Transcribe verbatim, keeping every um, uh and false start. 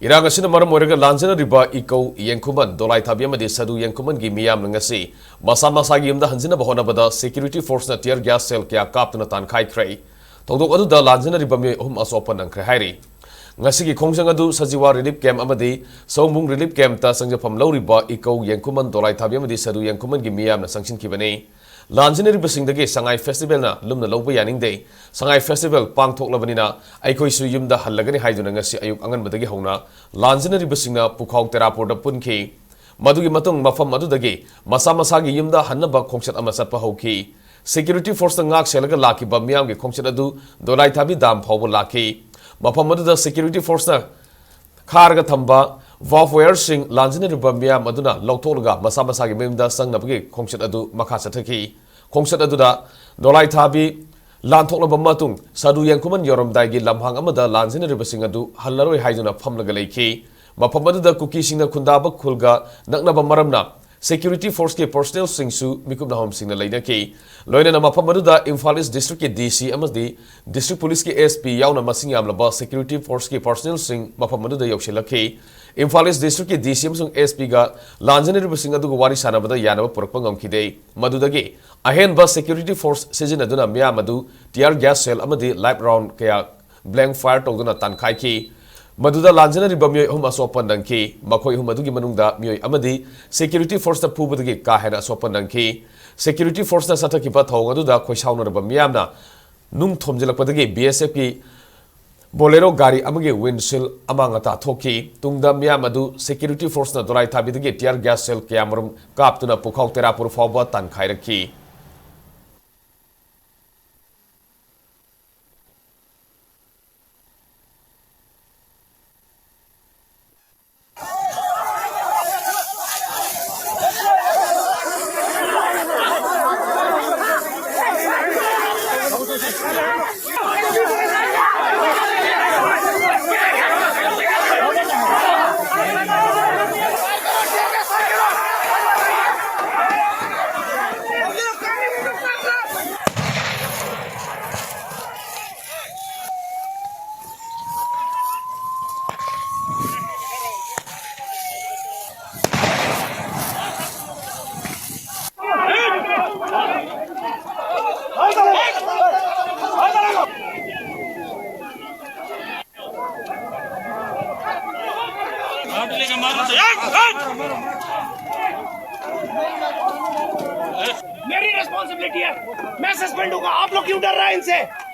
ꯏꯔꯥꯡ ꯑꯁꯤꯅ ꯃꯔꯝ ꯑꯣꯏꯔꯒ ꯂꯥꯟꯖꯦꯟꯅꯔꯤꯕ ꯏꯀꯧ ꯌꯦꯡꯈꯨꯃꯟ, ꯗꯣꯂꯥꯏꯊꯥꯕꯤ ꯑꯃꯗꯤ ꯁꯗꯨ ꯌꯦꯡꯈꯨꯃꯟꯒꯤ ꯃꯤꯌꯥꯝꯅ ꯉꯁꯤ ꯃꯁꯥ ꯃꯁꯥꯒꯤ ꯌꯨꯝꯗ ꯍꯟꯖꯤꯟꯅꯕ ꯍꯣꯠꯅꯕꯗ security forceꯅ tear gas shell ꯀꯌꯥ ꯀꯥꯞꯇꯨꯅ ꯇꯥꯟꯈꯥꯏꯈ꯭ꯔꯦ꯫ ꯊꯧꯗꯣꯛ ꯑꯗꯨꯗ ꯂꯥꯟꯖꯦꯟꯅꯔꯤꯕ ꯃꯤꯑꯣꯏ ꯑꯍꯨꯝ ꯑꯁꯣꯛ ꯑꯄꯟ ꯅꯪꯈ꯭ꯔꯦ ꯍꯥꯏꯔꯤ꯫ ꯉꯁꯤꯒꯤ ꯈꯣꯡꯖꯪ ꯑꯗꯨ ꯁꯖꯤꯋꯥ relief camp ꯑꯃꯗꯤ ꯁꯑꯣꯝꯕꯨꯡ relief campꯇ ꯆꯪꯖꯐꯝ ꯂꯧꯔꯤꯕ ꯏꯀꯧ ꯌꯦꯡꯈꯨꯃꯟ, ꯗꯣꯂꯥꯏꯊꯥꯕꯤ ꯑꯃꯗꯤ ꯁꯗꯨ ꯌꯦꯡꯈꯨꯃꯟꯒꯤ ꯃꯤꯌꯥꯝꯅ ꯆꯪꯁꯤꯟꯈꯤꯕꯅꯤ꯫ ꯂꯥꯟꯖꯤꯟꯅꯔꯤꯕꯁꯤꯡꯗꯒꯤ ꯁꯉꯥꯏ festivalꯅ ꯂꯨꯝꯅ ꯂꯧꯕ ꯌꯥꯅꯤꯡꯗꯦ꯫ ꯁꯉꯥꯏ festival ꯄꯥꯡꯊꯣꯛꯂꯕꯅꯤꯅ ꯑꯩꯈꯣꯏꯁꯨ ꯌꯨꯝꯗ ꯍꯜꯂꯒꯅꯤ ꯍꯥꯏꯗꯨꯅ ꯉꯁꯤ ꯑꯌꯨꯛ ꯑꯉꯟꯕꯗꯒꯤ ꯍꯧꯅ ꯂꯥꯟꯖꯤꯟꯅꯔꯤꯕꯁꯤꯡꯅ ꯄꯨꯈꯥꯎ ꯇꯦꯔꯥꯄꯨꯔꯗ ꯄꯨꯟꯈꯤ꯫ ꯃꯗꯨꯒꯤ ꯃꯇꯨꯡ ꯃꯐꯝ ꯑꯗꯨꯗꯒꯤ ꯃꯁꯥ ꯃꯁꯥꯒꯤ ꯌꯨꯝꯗ ꯍꯟꯅꯕ ꯈꯣꯡꯆꯠ ꯑꯃ ꯆꯠꯄ ꯍꯧꯈꯤ꯫ Security forceꯅ ꯉꯥꯛ ꯁꯦꯜꯂꯒ ꯂꯥꯛꯈꯤꯕ ꯃꯤꯌꯥꯝꯒꯤ ꯈꯣꯡꯆꯠ ꯑꯗꯨ ꯗꯣꯂꯥꯏꯊꯥꯕꯤ dam ꯐꯥꯎꯕ ꯂꯥꯛꯈꯤ꯫ ꯃꯐꯝ ꯑꯗꯨꯗ security forceꯅ ꯈꯥꯔꯒ ꯊꯝꯕ barbed wireꯁꯤꯡ ꯂꯥꯟꯖꯤꯟꯅꯔꯤꯕ ꯃꯤꯌꯥꯝ ꯑꯗꯨꯅ ꯂꯧꯊꯣꯛꯂꯒ ꯃꯁꯥ ꯃꯁꯥꯒꯤ ꯃꯌꯨꯝꯗ ꯆꯪꯅꯕꯒꯤ ꯈꯣꯡꯆꯠ ꯑꯗꯨ ꯃꯈꯥ ꯆꯠꯊꯈꯤ꯫ ꯈꯣꯡꯆꯠ ꯑꯗꯨꯗ ꯗꯣꯂꯥꯏꯊꯥꯕꯤ ꯂꯥꯟꯊꯣꯛꯂꯕ ꯃꯇꯨꯡ ꯁꯗꯨ ꯌꯦꯡꯈꯨꯃꯟ ꯌꯧꯔꯝꯗꯥꯏꯒꯤ ꯂꯝꯍꯥꯡ ꯑꯃꯗ ꯂꯥꯟꯖꯤꯟꯅꯔꯤꯕꯁꯤꯡ ꯑꯗꯨ ꯍꯜꯂꯔꯣꯏ ꯍꯥꯏꯗꯨꯅ ꯐꯝꯂꯒ ꯂꯩꯈꯤ꯫ ꯃꯐꯝ ꯑꯗꯨꯗ ꯀꯨꯀꯤꯁꯤꯡꯅ ꯈꯨꯟꯗꯥꯕ ꯈꯨꯜꯒ ꯅꯛꯅꯕ ꯃꯔꯝꯅ security forceꯀꯤ personnelꯁꯤꯡꯁꯨ ꯃꯤꯀꯨꯞ ꯅꯥꯍꯣꯝꯁꯤꯡꯅ ꯂꯩꯅꯈꯤ꯫ ꯂꯣꯏꯅꯅ ꯃꯐꯝ ꯑꯗꯨꯗ ꯏꯝꯐꯥꯜ East districtꯀꯤ DC ꯑꯃꯗꯤ district policeꯀꯤ SP ꯌꯥꯎꯅ ꯃꯁꯤꯡ ꯌꯥꯝꯂꯕ security forceꯀꯤ personnelꯁꯤꯡ ꯃꯐꯝ ꯑꯗꯨꯗ ꯌꯧꯁꯤꯜꯂꯛꯈꯤ꯫ ꯏꯝꯐꯥꯜ East districtꯀꯤ DC ꯑꯃꯁꯨꯡ SPꯒ ꯂꯥꯟꯖꯤꯟꯅꯔꯤꯕꯁꯤꯡ ꯑꯗꯨꯒ ꯋꯥꯔꯤ ꯁꯥꯟꯅꯕꯗ ꯌꯥꯅꯕ ꯄꯨꯔꯛꯄ ꯉꯝꯈꯤꯗꯦ꯫ ꯃꯗꯨꯗꯒꯤ ꯑꯍꯦꯟꯕ security force ꯁꯤꯖꯤꯟꯅꯗꯨꯅ ꯃꯤꯌꯥꯝ ꯑꯗꯨ tear gas shell ꯑꯃꯗꯤ live round ꯀꯌꯥ blank fire ꯇꯧꯗꯨꯅ ꯇꯥꯟꯈꯥꯏꯈꯤ꯫ ꯃꯗꯨꯗ ꯂꯥꯟꯖꯤꯟꯅꯔꯤꯕ ꯃꯤꯑꯣꯏ ꯑꯍꯨꯝ ꯑꯁꯣꯛ ꯑꯄꯟ ꯅꯪꯈꯤ꯫ ꯃꯈꯣꯏ ꯑꯍꯨꯝ ꯑꯗꯨꯒꯤ ꯃꯅꯨꯡꯗ ꯃꯤꯑꯣꯏ ꯑꯃꯗꯤ security forceꯅ ꯐꯨꯕꯗꯒꯤ ꯀꯥ ꯍꯦꯟꯅ ꯑꯁꯣꯛ ꯑꯄꯟ ꯅꯪꯈꯤ꯫ Security forceꯅ ꯆꯠꯊꯈꯤꯕ ꯊꯧꯑꯣꯡ ꯑꯗꯨꯗ ꯈꯣꯏꯁꯥꯎꯅꯔꯕ ꯃꯤꯌꯥꯝꯅ ꯅꯨꯡ ꯊꯣꯝꯖꯤꯜꯂꯛꯄꯗꯒꯤ BSFꯀꯤ Bolero ꯒꯥꯔꯤ ꯑꯃꯒꯤ windshield ꯑꯃꯥꯡ ꯑꯇꯥ ꯊꯣꯛꯈꯤ꯫ ꯇꯨꯡꯗ ꯃꯤꯌꯥꯝ ꯑꯗꯨ security forceꯅ ꯗꯣꯂꯥꯏꯊꯥꯕꯤꯗꯒꯤ tear gas shell ꯀꯌꯥꯃꯔꯨꯝ ꯀꯥꯞꯇꯨꯅ ꯄꯨꯈꯥꯎ ꯇꯦꯔꯥꯄꯨꯔ ꯐꯥꯎꯕ ꯇꯥꯟꯈꯥꯏꯔꯛꯈꯤ꯫ मेरी रिस्पॉन्सिबिलिटी है। मैं सस्पेंड हूंगा। आप लोग क्यों डर रहे हैं इनसे?